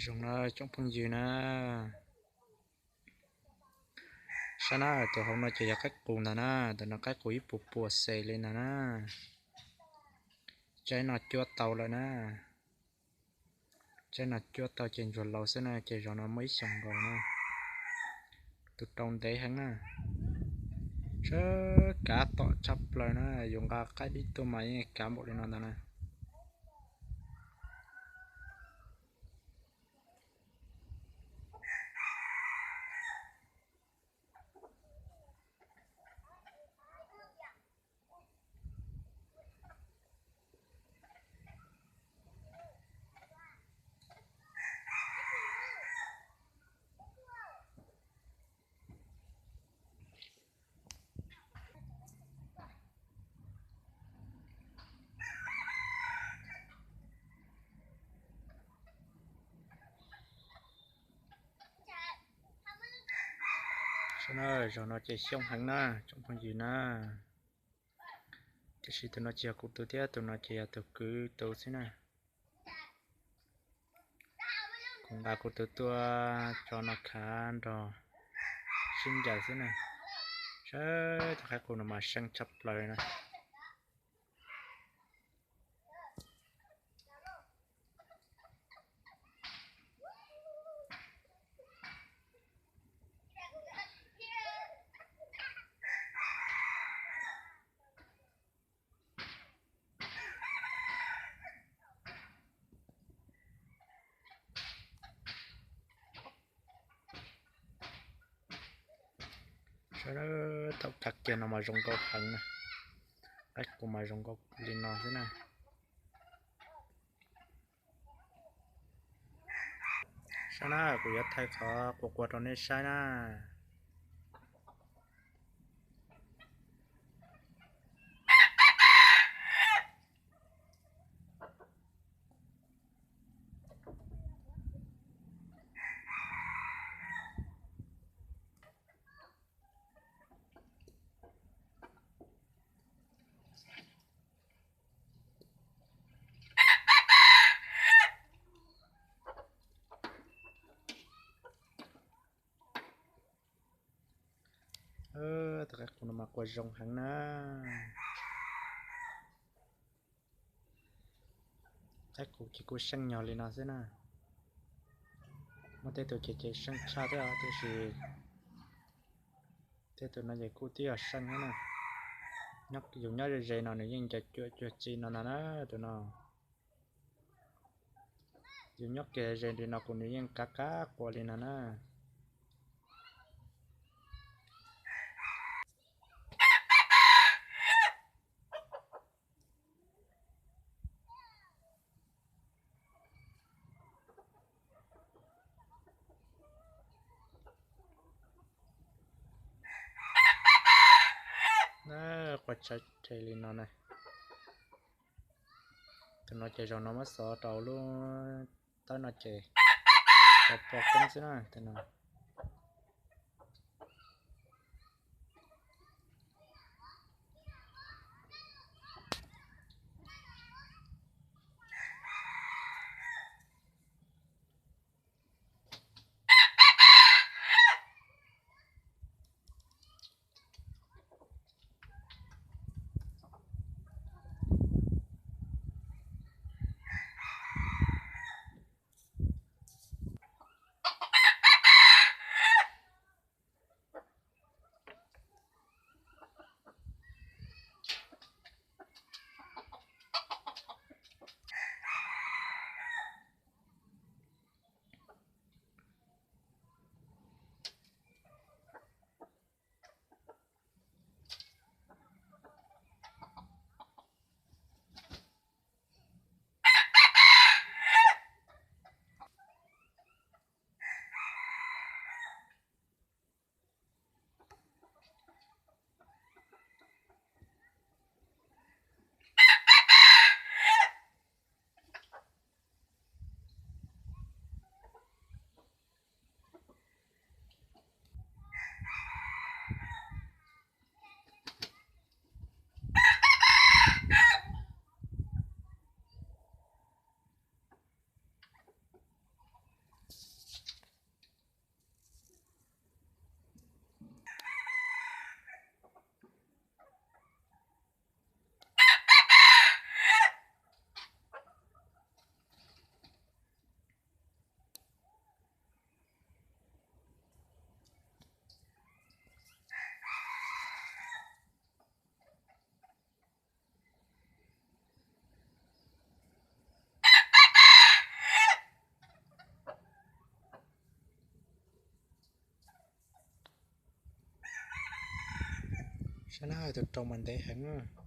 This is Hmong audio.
Zoo na tsoom phooj ywg na. Saib na, tus hauv no ces yog qaib qus ntag na, tus no qaib qus ib puas puas xes li ntag na. Tsaib no cuab tau lawm na. Tsaib no cuab tau ces ntsuag laus xwb na, ces zaum no muaj ib xyoos nkaus na. Tus rau ntev heev na. Tshab kav tom tshaj plaws na, yus nqa qaib dib tuaj mas yeej kav npaum li no ntag na. Saib na, zaum no ces xyoob heev na tsoom phooj ywg na. Tiam sis tus no tsis yog kuv tus thiab, tus no ces yog tus kwv tus xwb na. Kuv nqa kuv tus tuaj tso no khav nrog sib ncaws xwb na. Saib tus qaib qus no mas seej tshaj plaws na. Saib, thaum khav kiag no mas zoo nkauj heev na. Qaib qus mas zoo nkauj li no xwb na. Saib na, kuv yuav thaij qhov quas quas rau nej saib na. Tus qaib qus no mas quas zoo heev na. Qaib qus ces kuj seej nyog li no xwb na. Muaj tej tus ces ces seej tshaj thiab tiam sis tej tus no ces kuj twb yog seej thiab na. Yus nyob ze ze no nws yeej ncaws cuam cuag tsi no ntag na tus no. Yus nyob kiag ze li no kuv nws yeej kav kav quas li no na. Quas tshav rhe li no na. Tus no ces zaum no muab xov rau lub tawb no ces rau pom koob xwb na tus no. Koj nab, tus rau mas ntev heev.